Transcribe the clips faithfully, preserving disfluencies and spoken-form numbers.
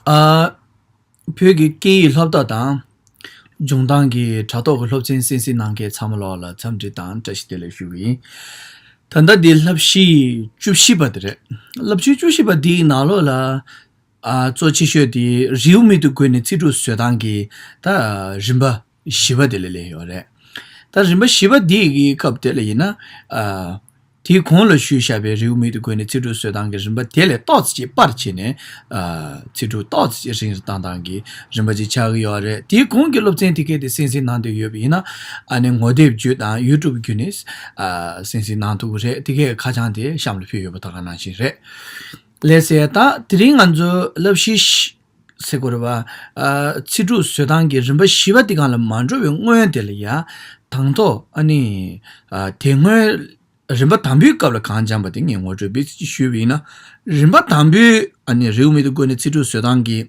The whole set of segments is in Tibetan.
ཨ། བོད་ཀྱི་སྐད་ཡིག་སློབ་གྲྭ་དང་། ལྗོངས་ཐང་གི་དྲ་ཐོག་གི་སློབ་ཚན་གསན་གཟིགས་གནང་མཁན་ཚང་མ་ལོག་ལ་འཚམས་འདྲི་དང་བཀྲ་ཤིས་བདེ་ལེགས་ཞུ་གི་ཡིན། ད་ལྟ་འདི་བསླབ་གཞི་བཅུ་བཞི་པ་དེ་རེད། བསླབ་གཞི་བཅུ་བཞི་པ་འདིའི་ནང་ལོགས་ལ། ཨ། གཙོ་ཆེ་ཤོས་དེ་རེའུ་མིག་ཏུ་བཀོད་ནས་ཚིག་གྲུབ་བཟོ་སྟངས་ཀྱི་ད་རིམ་པ་བཞི་པ་དེ་ལ་སླེབས་ཡོད་རེད། ད་རིམ་པ་བཞི་པ་འདི་གི་སྐབས་དེ་ལ་ཡིན་ན། ཨ། དེའི་གོང་ལ་ཞུས་བཞག་པའི་རེའུ་མིག་ཏུ་བཀོད་ནས་ཚིག་གྲུབ་བཟོ་སྟངས་ཀྱི་རིམ་པ་དེ་ལས་ཏོག་ཙམ་ཅིག་སྤར་བྱས་ནས། ཨ། ཚིག་གྲུབ་ཏོག་ཙམ་ཅིག་རིང་རུ་བཏང་སྟངས་ཀྱི་རིམ་པ་ཅིག་ཆགས་ཀྱི་ཡོད་རེད། དེའི་གོང་གི་སློབ་ཚན་དེ་གས་དེ་གསན་གཟིགས་གནང་འདོད་ཡོད་པ་ཡིན་ན། ཨ་ནི་ངོ་དེབ་བརྒྱུད་དང་ཡུ་ཊུབ་བརྒྱུད་ནས། ཨ། གསན་གཟིགས་གནང་ཐུབ་ཀྱི་རེད། དེ་གས་ཁ་བྱང་དེ་གཤམ་ལ་ཕུལ་ཡོད་པ་ད་ག་ནང་བཞིན་རེད། ལགས་སེ། ད་དེ་རིང་ང་ཚོ་བསླབ་གཞི་བཞི་ཟེར་དགོས་རེད་པ། ཨ། ཚིག་གྲུབ་བཟོ་སྟངས་ཀྱི་རིམ་པ་བཞི་པ་འདི་སྒང་ལ་མ་འགྲོ་བའི་སྔོན་དེ་ལ་ཡ། དང་ཐོག་ཨ་ནི། ཨ། དེ་སྔོན་རིམ་པ་དང་པོའི་སྐབས་ལ་གང་སྦྱངས་པ་དེ་ངས་ངོ་སྤྲོད་བེད་ཅིག་ཞུས་པ་ཡིན་ན། རིམ་པ་དང་པོའི་ཨ་ནི་རེའུ་མིག་ཏུ་བཀོད་ནས་ཚིག་གྲུབ་བཟོ་སྟངས་ཀྱི་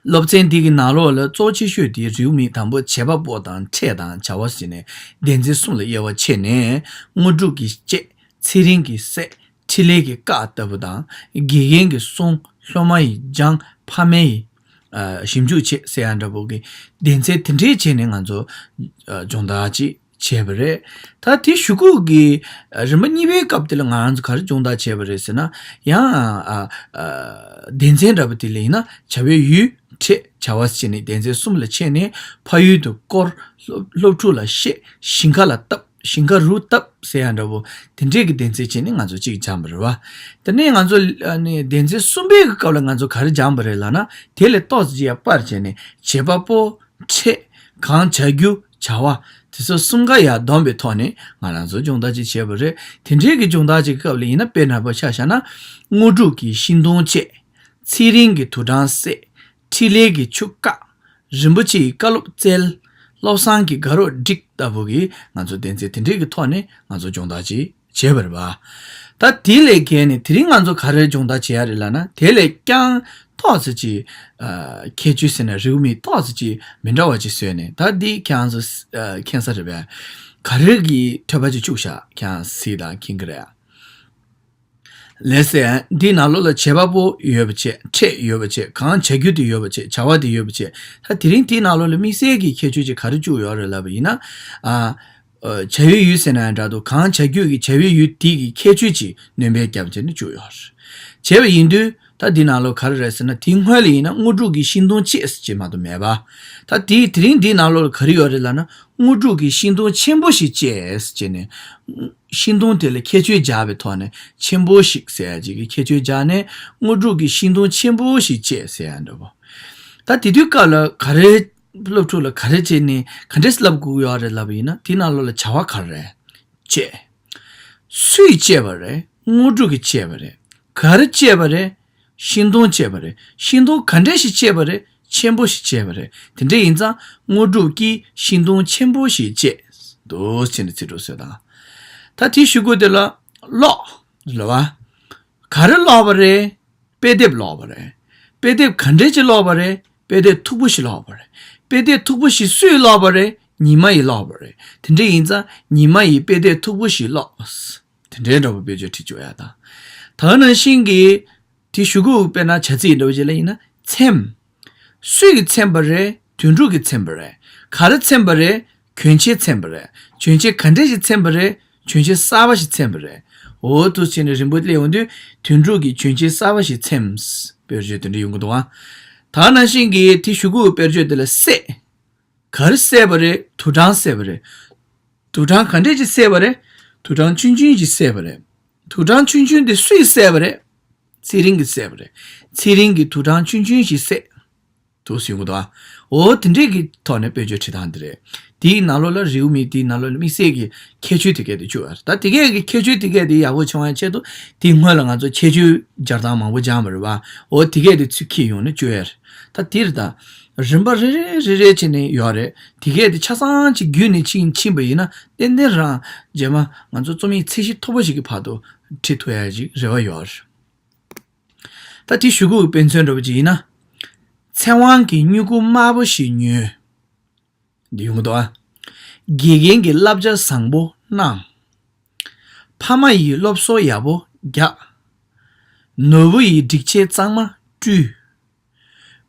སློབ་ཚན་འདི་གི་ནང་ལོགས་ལ་གཙོ་ཆེ་ཤོས་དེ་རེའུ་མིག་དང་པོ་བྱེད་པ་པོ་དང་ཕྲད་དང་བྱ་བ་ཟེར་ནས་སྡེ་ཚན་གསུམ་ལ་དབྱེ་བ་ཕྱེ་ནས། དངོས་གྲུབ་ཀྱི་བཅས། ཚེ་རིང་གི་བསད། འཕྲིན་ལས་ཀྱི་བཀའ་ལྟ་བུ་དང་། དགེ་རྒན་གྱི་གསུང་། སློབ་མ་ཡི་སྦྱང་། ཕ་མ་ཡི། ཨ། ཞིབ་འཇུག་བྱེད་ཟེར་ཡ་འདྲ་པོ་གི་སྡེ་ཚན་དེ་འདྲའི་བྱས་ནས་ང་ཚོ། ཨ། སྦྱོང་བརྡར་ཅིག་བྱས་པ་རེད། ད་དེ་གཞུག་གུ་གི། ཨ། རིམ་པ་གཉིས་པའི་སྐབས་དེ་ལ་ང་རང་ཚོ་ག་རེ་སྦྱོང་བརྡར་བྱས་པ་རེད་ཟེར་ན། ཡང་། ཨ། ཨ། སྡེ་ཚན་འདྲ་པོ་དེ་ལ་ཡིན་ན་བྱ་བའི་ཡུལ། ཕྲད། བྱ་བ་ཟེར་ནས་སྡེ་ཚན་གསུམ་ལ་ཕྱེ་ནས། ཕ་ཡུལ་དུ་བསྐོར། སློབ། སློབ་ཕྲུག་ལ་བཤད། ཞིང་ཁ་ལ་བཏབ། ཞིང་ཁ་རུ་བཏབ་ཟེར་ཡ་འདྲ་པོ། དེ་འདྲས་ཀྱི་སྡེ་ཚན་གཅིག་ནི་ང་ཚོ་གཅིག་སྦྱངས་པ་རེད་པ། དེ་ནས་ང་ཚོ་ཨ་ནི་སྡེ་ཚན་གསུམ་པའི་སྐབས་ལ་ང་ཚོ་ག་རེ་སྦྱངས་པ་རེད་ལབ་ན། དེ་ལས་ཏོག་ཙམ་ཅིག་ཡར་སྤར་བྱས་ནས་བྱེད་པ་པོ། ཕྲད། གང་བྱ་རྒྱུ། བྱ་བ། དེ་ཚོ་གསུམ་ཀ་ཡར་བསྡོམས་པའི་ཐོག་ནས་ང་རང་ཚོ་སྦྱོང་བརྡར་ཅིག་བྱས་པ་རེད། དེ་འདྲས་ཀྱི་སྦྱོང་བརྡར་ཅིག་གི་སྐབས་ལ་ཡིན་ན། དཔེ་འདྲ་པོ་ཆ་བཞག་ན། དངོས་གྲུབ་ཀྱི་ཤིང་སྡོང་བཅས། ཚེ་རིང་གི་དུག་སྦྲང་བསད། འཕྲིན་ལས་ཀྱི་ཆུ་བཀག་རིན་པོ་ཆེའི་བཀའ་སློབ་བསྩལ། བློ་བཟང་གི་དགའ་རོགས་བསྒྲིགས་ལྟ་བུ་གི་ང་ཚོ་སྡེ་ཚན་དེ་འདྲས་ཀྱི་ཐོག་ནས་ང་ཚོ་སྦྱོང་བརྡར་ཅིག་བྱས་པ་རེད་པ། ད་དེ་ལས་བརྒལ་ནས་དེ་རིང་ང་ཚོ་ག་རེ་སྦྱོང་བརྡར་བྱེད་ཡ་རེད་ལབ་ན། དེ་ལས་ཀྱང་ཏོག་ཙམ་ཅིག་ཨ། ཁྱད་ཆོས་ཟེར་ན། རེའུ་མིག་ཏོག་ཙམ་ཅིག་མི་འདྲ་བ་ཅིག་བཟོས་ནས། ད་འདི་ཁྱེད་རང་ཚོ་ཨ། མཁྱེན་གསལ་རེད་པས། ག་རེ་གི་ཐོས་པ་ཅིག་བཅུག་བཞག་ཁྱེད་རང་གཟིགས་དང་མཁྱེན་གྱི་རེད། ལགས་སེ། འདིའི་ནང་ལོགས་ལ་བྱེད་པ་པོ་ཡོད་པ་བྱས། ཕྲད་ཡོད་པ་བྱས། གང་བྱ་རྒྱུ་དེ་ཡོད་པ་བྱས། བྱ་བ་དེ་ཡོད་པ་བྱས། ད་དེ་རིང་དེའི་ནང་ལོགས་ལ་དམིགས་བསལ་གྱི་ཁྱད་ཆོས་ཅིག་ག་རེ་བཅུག་ཡོད་རེད་ལབ་པ་ཡིན་ན། ཨ། ཨ། བྱ་བའི་ཡུལ་ཟེར་ན་ཡང་འདྲ་འདུག་གང་བྱ་རྒྱུ་གི་བྱ་བའི་ཡུལ་དེ་གི་ཁྱད་ཆོས་ཅིག་སྣོན་པ་བརྒྱབ་བྱས་ནས་བཅུག་ཡོད་རེད། བྱས་པ་ཡིན་དུས་ད་འདི་ནང་ལོགས་ག་རེ་རེད་ཟེར་ན། དེའི་སྔོན་ལ་ཡིན་ན་དངོས་གྲུབ་ཀྱི་ཤིང་སྡོང་བཅས་ཟེར་ཅིག་མ་གཏོགས་མེད་པ། ད་དེ་དེ་རིང་འདིའི་ནང་ལོགས་ལ་ག་རེ་ཡོད་རེད་ལབ་ན། དངོས་གྲུབ་ཀྱི་ཤིང་སྡོང་ཆེན་པོ་ཞིག་བཅས་ཟེར་ནས། ཤིང་སྡོང་དེ་ལ་ཁྱད་ཆོས་སྦྱར་བའི་ཐོག་ནས་ཆེན་པོ་ཞིག་ཟེར་ཡ་ཅིག་གི་ཁྱད་ཆོས་སྦྱར་ནས། དངོས་གྲུབ་ཀྱི་ཤིང་སྡོང་ཆེན་པོ་ཞིག་བཅས་ཟེར་ཡ་འདྲ་པོ། ད་དེ་དུས་སྐབས་ལ་ག་རེ། སློབ་ཕྲུག་ལ་ག་རེ་བྱས་ནས་ག་འདྲས་བསླབ་དགོས་ཡོད་རེད་ལབ་པ་ཡིན་ན། དེ་ནང་ལོགས་ལ་བྱ་བ་ག་རེ་བྱས། སུས་བཅས་པ་རེད། དངོས་གྲུབ་ཀྱིས་བཅས་པ་རེད། ག་རེ་བཅས་པ་རེད། ཤིང་སྡོང་བཅས་པ་རེད། ཤིང་སྡོང་ག་འདྲ་ཞིག་བཅས་པ་རེད། ཆེན་པོ་ཞིག་བཅས་པ་རེད། དེ་འདྲ་ཡིན་ཙང་དངོས་གྲུབ་ཀྱིས་ཤིང་སྡོང་ཆེན་པོ་ཞིག་བཅས། འདུག་སེ་བྱས་ནས་ཚིག་གྲུབ་བཟོས་དང་། ད་དེའི་གཞུག་གུ་དེ་ལ་ཀློག་ལབ་པ། ག་རེ་ཀློག་པ་རེད། དཔེ་དེབ་ཀློག་པ་རེད། དཔེ་དེབ་ག་འདྲ་ཞིག་ཀློག་པ་རེད། དཔེ་དེབ་མཐུག་པོ་ཞིག་ཀློག་པ་རེད། དཔེ་དེབ་མཐུག་པོ་ཞིག་སུས་ཀློག་པ་རེད། ཉི་མ་ཡིས་ཀློག་པ་རེད། དེ་འདྲ་ཡིན་ཙང་ཉི་མ་ཡིས་དཔེ་དེབ་མཐུག་པོ་ཞིག་ཀློག་དེ་འདྲའི་འདྲ་པོ་དཔེ་བརྗོད་བྲིས་བཅུག་ཡ་དང་། ད་ག་ནང་བཞིན་གྱི་དེ་གཞུག་གུ་དཔེར་ན་བྱ་ཚིག་འདྲ་པོ་ཅིག་ལ་ཡིན་ན། འཚེམ། སུས་ཀྱིས་འཚེམ་པ་རེད། དོན་གྲུབ་ཀྱིས་འཚེམ་པ་རེད། ག་རེ་འཚེམ་པ་རེད། གྱོན་ཆས་འཚེམ་པ་རེད། གྱོན་ཆས་ག་འདྲ་ཞིག་འཚེམ་པ་རེད། གྱོན་ཆས་གསར་པ་ཞིག་འཚེམ་པ་རེད། འོ་འདུག་སེ་བྱས་ནས་རིང་པོ་སླེབས་ཡོང་དུས་དོན་གྲུབ་ཀྱིས་གྱོན་ཆས་གསར་པ་ཞིག་འཚེམས། དཔེར་བརྗོད་དེ་འདྲ་ཡོང་གི་འདུག་ཨ། ད་ག་ནང་བཞིན་གྱི་དེ་གཞུག་གུ་དཔེར་བརྗོད་དེ་ལ་བསད། ག་རེ་བསད་པ་རེད། དུག་སྦྲང་བསད་པ་རེད། དུག་སྦྲང་ག་འདྲས་ཅིག་བསད་པ་རེད། དུག་སྦྲང་ཆུང་ཆུང་ཅིག་བསད་པ་རེད། དུག་སྦྲང་ཆུང་ཆུང་དེ་སུས་བསད་པ་རེད། ཚེ་རིང་གིས་བསད་པ་རེད། ཚེ་རིང་གིས་དུག་སྦྲང་ཆུང་ཆུང་ཞིག་བསད། འདུག་སེ་ཡོང་གི་འདུག་ཨ། འོ་དེ་འདྲས་ཀྱི་ཐོག་ནས་དཔེ་བརྗོད་བྲིས་སྟངས་འདི་རེད། དེའི་ནང་ལོགས་ལ་རེའུ་མིག་དེའི་ནང་ལོགས་ལ་དམིགས་བསལ་གྱི་ཁྱད་ཆོས་དེ་གས་དེ་བཅུག་ཡོད་རེད། ད་དེ་གས་ཀྱི་ཁྱད་ཆོས་དེ་གས་དེ་ཡག་པོ་བྱུང་བའི་ཆེད་དུ་དེའི་སྔོན་ལ་ང་ཚོ་ཁྱད་ཆོས་སྦྱར་སྟངས་མང་པོ་སྦྱངས་པ་རེད་བ། འོ་དེ་གས་དེ་ཚུར་འཁྱེར་ཡོང་ནས་བཅོས་ཡ་རེད། ད་དེ་རེད་ད། རིམ་པ་རེ་རེ་རེ་རེ་བྱས་ནས་ཡོད་རེད། དེ་གས་དེ་ཆ་ཚང་ཅིག་བརྒྱུད་ནས་ཕྱིན་ཕྱིན་པ་ཡིན་ན་ཏན་ཏན་རང་རྗེས་མ་ང་ཚོ་རྩོམ་ཡིག་ཚད་གཞི་མཐོ་པོ་ཞིག་གི་བར་དུ་ཁྲིད་ཐུབ་ཡ་ཅིག་རེ་བ་ཡོད་རེད། ད་དེ་གཞུག་གུ་དཔེ་མཚོན་འདྲ་པོ་ཅིག་ཡིན་ན། ཚེ་དབང་གིས་སྨྱུ་གུ་དམར་པོ་ཞིག་ཉོས། འདི་ཡོང་གི་འདུག་ཨ། དགེ་རྒན་གྱིས་བསླབ་བྱ་བཟང་པོ་གནང་། ཕ་མ་ཡིས་སློབ་གསོ་ཡག་པོ་རྒྱག་ནོར་བུ་ཡིས་སྒྲིག་ཆས་གཙང་མ་བཀྲུས།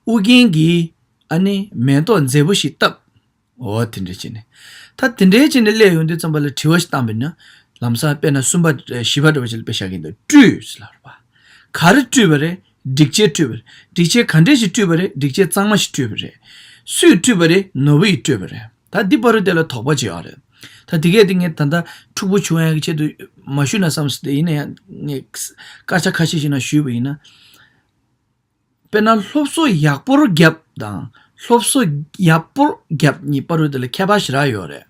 ཨུ་རྒྱན་གྱིས་ཨ་ནི་མེ་ཏོག་མཛེས་པོ་ཞིག་བཏབ། འོ་དེ་འདྲ་བྱས་ནས། ད་དེ་འདྲའི་བྱས་ནས་སླེབས་ཡོང་དུས་ཙམ་པ་ལ་དྲི་བ་ཞིག་བཏང་པས་ན། ལམ་སང་དཔེར་ན་གསུམ་པ་བཞི་པ་འདྲ་བ་ཞིག་ལ་དཔེ་བཞག་གིན་འདུག་སྤྲུལ་ཟེར་ལབ་པ། ག་རེ་སྤྲུལ་པ་རེད། སྒྲིག་ཆས་སྤྲུལ་པ་རེད། སྒྲིག་ཆས་ག་འདྲས་ཞིག་སྤྲུལ་པ་རེད། སྒྲིག་ཆས་གཙང་མ་ཞིག་སྤྲུལ་པ་རེད། སུས་སྤྲུལ་པ་རེད། ནོར་བུ་ཡིས་སྤྲུལ་པ་རེད། ད་འདི་བར་དུ་དེ་ལ་དོགས་པ་ཅིག་ཡོད་རེད། ད་དེ་གས་དེ་ངས་ད་ལྟ་འཁྲུག་པོ་བྱུང་ཡག་གི་ཆེད་དུ་མ་ཞུས་ན་བསམ་སོང་སྟེ། ཡིན་ན་ཡང་ངས་སྐར་ཆ་ཁ་ཤས་ཤིག་ནང་ཞུས་པ་ཡིན་ན། དཔེར་ན་སློབ་གསོ་ཡག་པོར་བརྒྱབ་དང་སློབ་གསོ་ཡག་པོར་བརྒྱབ་གཉིས་བར་དུ་དེ་ལ་ཁྱད་པར་ཞེ་དྲག་ཡོད་རེད།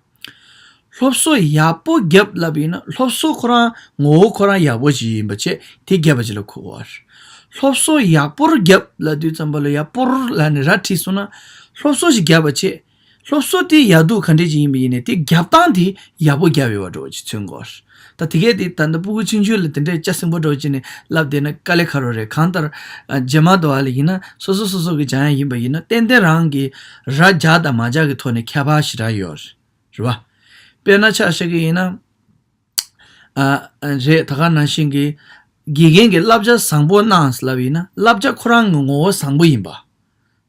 སློབ་གསོ་ཡག་པོ་བརྒྱབ་ལབ་ཡིན་ན་སློབ་གསོ་ཁོ་རང་ངོ་བོ་ཁོ་རང་ཡག་པོ་ཞིག་ཡིན་པ་བྱས་དེ་བརྒྱབ་པ་ཅིག་ལ་གོ་དགོས། སློབ་གསོ་ཡག་པོར་བརྒྱབ་ལབ་དུས་ཙམ་པ་ལ་ཡག་པོར་ལབ་ནས་ར་བྲིས་སོང་ན། སློབ་གསོ་ཞིག་བརྒྱབ་པ་བྱས། སློབ་གསོ་དེ་ཡག་སྡུག་ག་འདྲས་ཅིག་ཡིན་པ་ཡིན་ནའི་དེ་བརྒྱབ་སྟངས་དེ་ཡག་པོ་བརྒྱབ་ཡོད་པ་འདྲ་བོ་ཅིག་མཚོན་དགོས། ད་དེ་གས་དེ་ད་ལྟ་སྤུ་གུ་ཆུང་ཆུང་ལ་དེ་འདྲའི་སྐྱ་སེང་པོ་འདྲ་བོ་ཅིག་ནས་ལབ་བསྡད་ན་དཀའ་ལས་ཁག་པོ་རེད། གང་ལྟར་ཨ་རྗེས་མ་དུ་བ་ལ་ཡིན་ན་སོ་སོ་སོ་སོ་གི་སྦྱང་ཡག་ཡིན་པ་ཡིན་ན་ཏན་ཏན་རང་གི་ར་རྒྱག་དང་མ་རྒྱག་གི་ཐོག་ནས་ཁྱད་པར་ཞེ་དྲག་ཡོད་རེད་བ། དཔེར་ན་ཆ་བཞག་གི་ཡིན་ན། ཨ་ཨ་རེད། ད་ག་ནང་བཞིན་གྱི་དགེ་རྒན་གྱིས་བསླབ་བྱ་བཟང་པོ་གནང་ཟེར་ལབ་ཡིན་ན་བསླབ་བྱ་ཁོ་རང་གི་ངོ་བོ་བཟང་པོ་ཡིན་པ།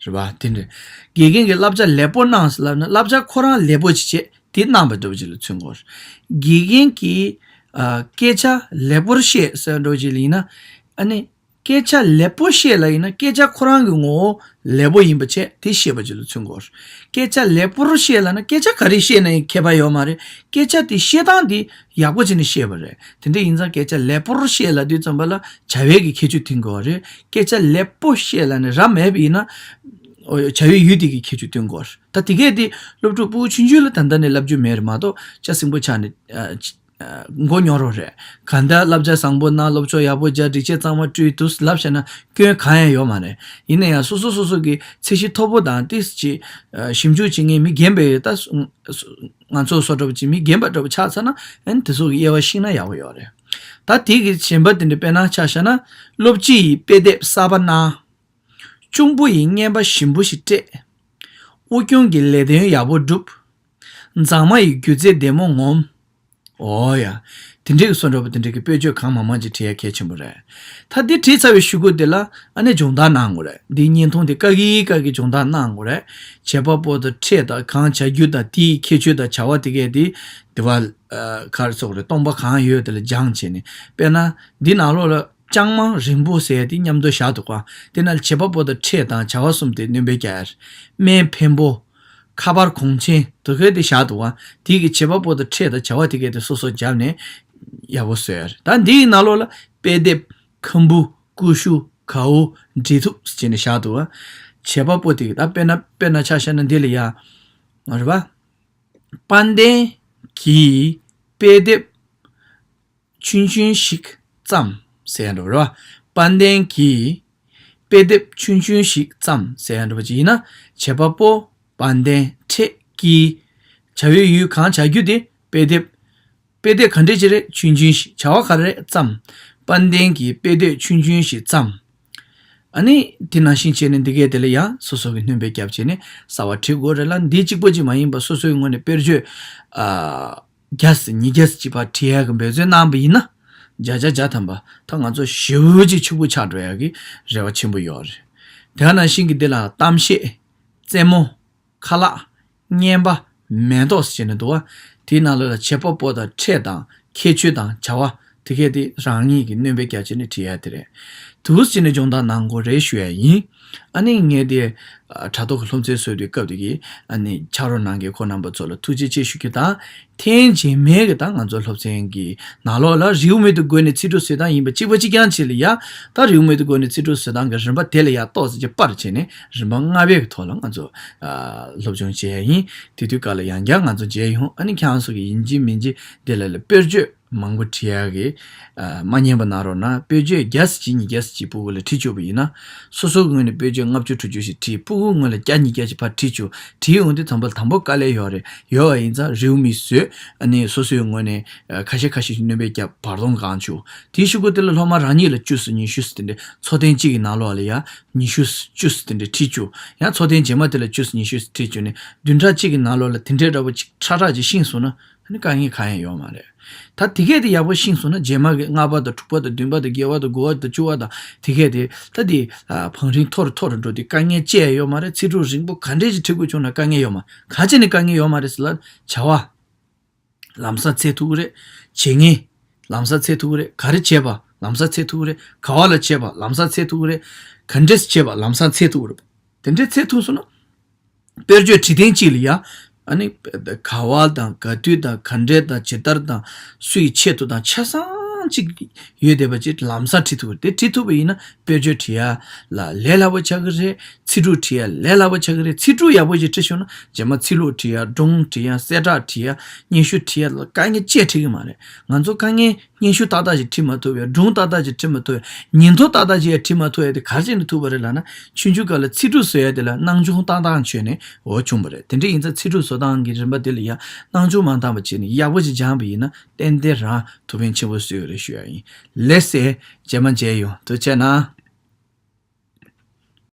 རེད་བ། དེ་འདྲ། དགེ་རྒན་གྱིས་བསླབ་བྱ་ལེགས་པོ་གནང་ཟེར་ལབ་ན་བསླབ་བྱ་ཁོ་རང་ལེགས་པོ་ཅིག་བྱས་དེ་གནང་བ་འདྲ་བོ་ཅིག་ལ་མཚོན་དགོས། དགེ་རྒན་གྱིས་ཨ་སྐད་ཆ་ལེགས་པོར་བཤད་ཟེར་འདྲ་བོ་ཅིག་ལ་ཡིན་ན། ཨ་ནི། སྐད་ཆ་ལེགས་པོ་བཤད་ལབ་ཡིན་ན་སྐད་ཆ་ཁོ་རང་གི་ངོ་བོ་ལེགས་པོ་ཡིན་པ་བྱས་དེ་བཤད་པ་ཅིག་ལ་མཚོན་དགོས། སྐད་ཆ་ལེགས་པོར་བཤད་ལབ་ན་སྐད་ཆ་ག་རེ་བཤད་ན་ཡང་ཁྱད་པར་ཡོད་མ་རེད། སྐད་ཆ་དེ་བཤད་སྟངས་དེ་ཡག་པོ་བྱས་ནས་བཤད་པ་རེད། དེ་འདྲ་ཡིན་ཙང་སྐད་ཆ་ལེགས་པོར་བཤད་ལབ་དུས་ཙམ་པ་ལ་བྱ་བའི་གི་ཁྱད་ཆོས་མཐུན་དགོས་རེད། སྐད་ཆ་ལེགས་པོ་བཤད་ལབ་ནས་ར་མེད་པ་ཡིན་ན། ཨོ་བྱ་བའི་ཡུལ་དེ་གི་ཁྱད་ཆོས་མཐུན་དགོས། ད་དེ་གས་དེ་སློབ་ཕྲུག་སྤུ་གུ་ཆུང་ཆུང་ལ་ད་ལྟ་ནས་ལབ་རྒྱུ་མེད་རེད་མ་གཏོགས་སྐྱ་སེང་པོ་ཆགས་ནས་ཨ་ཅི་ཨ་མགོ་རྙོག་རོགས་རེད། གང་ལྟར་བསླབ་བྱ་བཟང་པོ་གནང་། སློབ་སྦྱོང་ཡག་པོ་བྱ། སྒྲིག་ཆས་གཙང་མ་སྤྲུལ་འདུག་ལབ་བྱས་ན་སྐྱོན་གང་ཡང་ཡོད་མ་རེད། ཡིན་ན་ཡང་སོ་སོ་སོ་སོ་གི་ཚད་གཞི་མཐོ་པོ་དང་ཏིས་ཅིག་ཨ་ཞིབ་འཇུག་བྱེད་མཁན་མི་རྒན་པའི་ད་སུ་སུ་ང་ཚོ་བཟོ་འདྲ་པོ་ཅིག་མི་རྒན་པ་འདྲ་པོ་ཆགས་ཚར་ན་ཨ་ནི་དེ་ཚོ་གི་དབྱེ་བ་ཤེས་ན་ཡག་པོ་ཡོད་རེད། ད་དེ་གི་གཞན་པ་དེ་འདྲ་དཔེར་ན་ཆ་བཞག་ན། སློབ་སྤྱི་ཡིས་དཔེ་དེབ་གསར་པ་གནང་། གཅུང་པོ་ཡིས་རྔན་པ་ཞིམ་པོ་ཞིག་སྤྲད། དབུ་སྐྱོང་གིས་ལས་དོན་ཡག་པོ་བསྒྲུབས། མཛངས་མ་ཡིས་སྒྱུ་རྩལ་བདེ་མོ་ངོམས། འོ་ཡ། དེ་འདྲའི་གི་བཟོ་འདྲ་པོ་དེ་འདྲའི་གི་དཔེར་བརྗོད་གང་མང་མང་ཅིག་བྲིས་ཡ་གལ་ཆེན་པོ་རེད། ད་འདི་བྲིས་ཚར་བའི་གཞུག་གུ་དེ་ལ་ཨ་ནི་སྦྱོང་བརྡར་གནང་དགོས་རེད། འདིའི་བརྙན་ཐུང་དེ་བཀག་གི་བཀག་གི་སྦྱོང་བརྡར་གནང་དགོས་རེད། བྱེད་པ་པོ་དང་ཕྲད་དང་གང་བྱ་རྒྱུ་དང་དེའི་ཁྱད་ཆོས་དང་བྱ་བ་དེ་གས་དེ་དེ་བ་ཨ་ག་རེ་ཟེར་དགོས་རེད། སྟོང་པ་གང་ཡོད་དེ་ལ་སྦྱངས་བྱས་ནས། དཔེར་ན་འདི་ནང་ལོགས་ལ། ལྕང་མ་རིང་པོ་ཟེར་ཡ་དེ་མཉམ་དུ་བཞག་འདུག་ག་དེ་ན་བྱེད་པ་པོ་དང་ཕྲད་དང་བྱ་བ་གསུམ་དེ་སྣོན་པ་རྒྱག་ཡ། སྨན་འཕེན་པོ། ཁ་པར་གོང་ཆེན་དེ་གས་དེ་བཞག་འདུག་ག་དེ་གི་བྱེད་པ་པོ་དང་ཕྲད་དང་བྱ་བ་དེ་གས་དེ་སོ་སོ་བརྒྱབ་ནས་ཡག་པོ་བཟོ་ཡ་རེད། ད་འདི་ཡི་ནང་ལོགས་ལ་དཔེ་དེབ། ཁམ་བུ། ཀུ་ཤུ། གའུ། འབྲི་ཐུབ་ཟེར་ནས་བཞག་འདུག་ག་བྱེད་པ་པོ་དེ་གི་ད་དཔེར་ན་དཔེར་ན་ཆ་བཞག་ན་འདི་ལ་ཡ། རེད་པ། དཔལ་ལྡན་གྱིས་དཔེ་དེབ། ཆུང་ཆུང་ཞིག་བརྩམས་ཟེར་ཡ་འདྲ་བོ་རེད་བ། དཔལ་ལྡན་གྱིས་དཔེ་དེབ་ཆུང་ཆུང་ཞིག་བརྩམས་ཟེར་ཡ་འདྲ་བོ་ཅིག་ཡིན་ན། བྱེད་པ་པོ། དཔལ་ལྡན། ཕྲད་ཀྱིས། བྱ་བའི་ཡུལ་གང་བྱ་རྒྱུ་དེ་དཔེ་དེབ། དཔེ་དེབ་ག་འདྲས་ཅིག་རེད། ཆུང་ཆུང་ཞིག་བྱ་བ་ག་རེ་རེད། བརྩམས། དཔལ་ལྡན་གྱིས་དཔེ་དེབ་ཆུང་ཆུང་ཞིག་བརྩམས། ཨ་ནི་དེ་ནང་བཞིན་བྱས་ནས་འདི་གས་དེ་ལ་ཡང་སོ་སོ་གི་སྣོན་པ་བརྒྱབ་བྱས་ནས་གསར་བ་བྲི་དགོས་རེད་ལ། འདི་གཅིག་པོ་གཅིག་མ་ཡིན་པར་སོ་སོའི་ངོས་ནས་དཔེར་བརྗོད་ཨ་བརྒྱ་ཙམ་ཉིས་བརྒྱ་ཙམ་ཅིག་ཕར་བྲིས་ཡག་གི་འབད་བརྩོན་གནང་བ་ཡིན་ན། བརྒྱ་ཆ་བརྒྱ་ཐམ་པ་ད་ང་ཚོ་ཞེ་པོ་ཅིག་ཕྱུག་པོ་ཆགས་འགྲོ་ཡག་གི་རེ་བ་ཆེན་པོ་ཡོད་རེད། དེ་ག་ནང་བཞིན་གྱི་འདི་ལ་གཏམ་བཤད། རྩེད་མོ། ཁ་ལག་རྔན་པ། མེ་ཏོག་ཟེར་ནས་འདུག་བ། དེའི་ནང་ལོགས་ལ་བྱེད་པ་པོ་དང་ཕྲད་དང་ཁྱད་ཆོས་དང་བྱ་བ་དེ་གས་དེ་རང་ཉིད་ཀྱི་སྣོན་པ་རྒྱག་བྱས་ནས་བྲིས་ཡ་དེ་རེད། དུ་ཟེར་ནས་སྦྱོང་བརྡར་གནང་དགོས་རེད་ཞུ་ཡ་ཡིན། ཨ་ནི་ངས་དེ་དྲ་ཐོག་གི་སློབ་ཚན་བཟོས་དུས་སྐབས་དེ་གི་ཨ་ནི་ཕྱག་རོགས་གནང་མཁན་ཁོང་རྣམ་པ་ཚོ་ལ་ཐུགས་རྗེ་ཆེ་ཞུ་རྒྱུ་དང་། ཐེངས་རྗེས་མའི་གི་ད་ང་ཚོ་སློབ་ཚན་གྱི་ནང་ལོགས་ལ་རེའུ་མིག་ཏུ་བགོས་ནས་ཚིག་གྲུབ་བཟོ་སྟངས་ཡིན་པ་གཅིག་པ་གཅིག་རྐྱང་ཅིག་ལ་ཡ། ད་རེའུ་མིག་ཏུ་བགོས་ནས་ཚིག་གྲུབ་བཟོ་སྟངས་ཀྱི་རིམ་པ་དེ་ལ་ཡ་ཏོག་ཙམ་ཅིག་སྤར་བྱས་ནས་རིམ་པ་ལྔ་པའི་གི་ཐོག་ལ་ང་ཚོ་ཨ་སློབ་སྦྱོང་བྱས་ཡ་ཡིན། དེ་དུས་སྐབས་ལ་ཡང་བསྐྱར་ང་ཚོ་མཇལ་ཡོང་། ཨ་ནི་ཁྱེད་རང་ཚོ་གི་ཡིན་གཅིག་མིན་གཅིག་དེ་ལ་ལ་དཔེར་བརྗོད་མང་པོ་བྲིས་ཡག་གི་ཨ་མ་ཉན་པ་གནང་རོགས་གནང་། དཔེར་བརྗོད་བརྒྱ་ཙམ་ཅིག་ཉིས་བརྒྱ་ཙམ་ཅིག་སྤུ་གུ་ལ་བྲིས་བཅུག་པ་ཡིན་ན། སོ་སོ་གི་ངོས་ནས་དཔེར་བརྗོད་ལྔ་བཅུ་དྲུག་ཅུ་ཞིག་བྲིས། སྤུ་གུ་ངོས་ལ་བརྒྱ་ཉིས་བརྒྱ་ཅིག་ཕར་བྲིས་བཅུག་བྲིས་ཡོང་དུས་དང་པོ་དང་པོ་དཀའ་ལས་ཡོད་རེད། ཡོད་པ་ཡིན་ཙང་རེའུ་མིག་བཟོས། ཨ་ནི་སོ་སོའི་ངོས་ནས་ཨ་ཁ་ཤས་ཁ་ཤས་ཤིག་སྣོན་པ་བརྒྱབ་བར་སྟོང་གང་བཅུག་དེའི་གཞུག་གུ་དེ་ལ་སློབ་མ་རང་ཉིད་ལ་བཅུ་ཙམ་ཉི་ཤུ་ཙམ་དེ་འདྲའི་འཚོ་རྟེན་གཅིག་གི་ནང་ལོགས་ལ་ཡ་ཉི་ཤུ་ཙམ་བཅུ་ཙམ་དེ་འདྲའི་བྲིས་བཅུག་ཡང་འཚོ་རྟེན་རྗེས་མ་དེ་ལ་བཅུ་ཙམ་ཉི་ཤུ་ཙམ་བྲིས་བཅུག་ནས་བདུན་ཕྲག་གཅིག་གི་ནང་ལོགས་ལ་དེ་འདྲའི་འདྲ་པོ་ཅིག་ཁྲ་ཁྲ་ཅིག་ཤེས་སོང་ན། ནི་དཀའ་ངལ་གང་ཡང་ཡོད་མ་རེད། ད་དེ་གས་དེ་ཡག་པོ་ཤེས་སོང་ན་རྗེས་མ་གི་ལྔ་པ་དང་དྲུག་པ་དང་བདུན་པ་དང་བརྒྱད་པ་དང་དགུ་པ་དང་བཅུ་པ་དང་དེ་གས་དེ་ད་དེ་ཨ་བང་རིམ་མཐོ་རུ་མཐོ་རུ་འགྲོ་དུས་དཀའ་ངལ་ཅི་ཡང་ཡོད་མ་རེད། ཚིག་གྲུབ་རིང་པོ་ག་འདྲས་ཅིག་ཁྲིད་དགོས་བྱུང་ན་དཀའ་ངལ་ཡོད་མ་རེད། ག་བྱས་ནས་དཀའ་ངལ་ཡོད་མ་རེད་ཟེར་ལ་བྱ་བ་ལམ་སང་འཚོལ་ཐུབ་ཀྱི་རེད། བྱེད་མཁན་ལམ་སང་འཚོལ་ཐུབ་ཀྱི་རེད། ག་རེ་བྱས་པ་ལམ་སང་འཚོལ་ཐུབ་ཀྱི་རེད། ག་བ་ལ་བྱས་པ་ལམ་སང་འཚོལ་ཐུབ་ཀྱི་རེད། ག་འདྲས་བྱས་པ་ལམ་སང་འཚོལ་ཐུབ་ཀྱི་རེད། དེ་འདྲས་འཚོལ་ཐུབ་སོང་ན། དཔེར་བརྗོད་བྲིས་ཐེངས་གཅིག་ལ་ཡ། ཨ་ནི། ག་བ་དང་ག་དུས་དང་ག་འདྲས་དང་ཇི་ལྟར་དང་། སུའི་ཆེད་དུ་དང་ཆ་ཚང་གཅིག་ཡོད་བསྡད་པ་ཅིག་ལམ་སང་བྲིས་ཐུབ་ཀྱི་རེད། དེ་བྲིས་ཐུབ་པ་ཡིན་ན་དཔེར་བརྗོད་བྲིས་ཡ་ལ་ལས་སླ་པོ་ཆགས་ཀྱི་རེད། ཚིག་གྲུབ་བྲིས་ཡ་ལས་སླ་པོ་ཆགས་ཀྱི་རེད། ཚིག་གྲུབ་ཡག་པོ་ཞིག་བྲིས་ཤོག་ན་རྗེས་མ་ཚིག་ལྷུག་བྲིས་ཡ། སྒྲུང་བྲིས་ཡ། གསལ་བསྒྲགས་བྲིས་ཡ། སྙན་ཞུ་བྲིས་ཡ་ལ་དཀའ་ངལ་ཅིག་འཕྲད་ཀྱི་མ་རེད། ང་ཚོ་དཀའ་ངལ། སྙན་ཞུ་ཏག་ཏག་ཅིག་བྲིས་མ་ཐུབ་པས། སྒྲུང་ཏག་ཏག་ཅིག་བྲིས་མ་ཐུབ་པས། ཉིན་ཐོ་ཏག་ཏག་ཅིག་ཡང་བྲིས་མ་ཐུབ་པས། དེ་ག་རེ་བྱས་ནས་ཐུབ་པ་རེད་ལབ་ན། ཆུང་ཆུང་སྐབས་ལ་ཚིག་གྲུབ་བཟོ་ཡ་དེ་ལ་སྣང་ཆུང་བཏང་སྟངས་བྱས་ནས་འོ་བྱུང་བ་རེད། དེ་འདྲ་ཡིན་ཙང་ཚིག་གྲུབ་བཟོ་སྟངས་ཀྱི་རིམ་པ་དེ་ལ་ཡང་སྣང་ཆུང་མ་བཏང་བ་བྱས་ནས་ཡག་པོ་ཅིག་སྦྱངས་པ་ཡིན་ན་ཏན་ཏན་རང་ཐུགས་ཕན་ཆེན་པོ་གསོས་ཀྱི་རེད་ཞུ་ཡ་ཡིན། ལགས་སེ། རྗེས་མ་མཇལ་ཡོང་། ཐུགས་རྗེ་གནང་།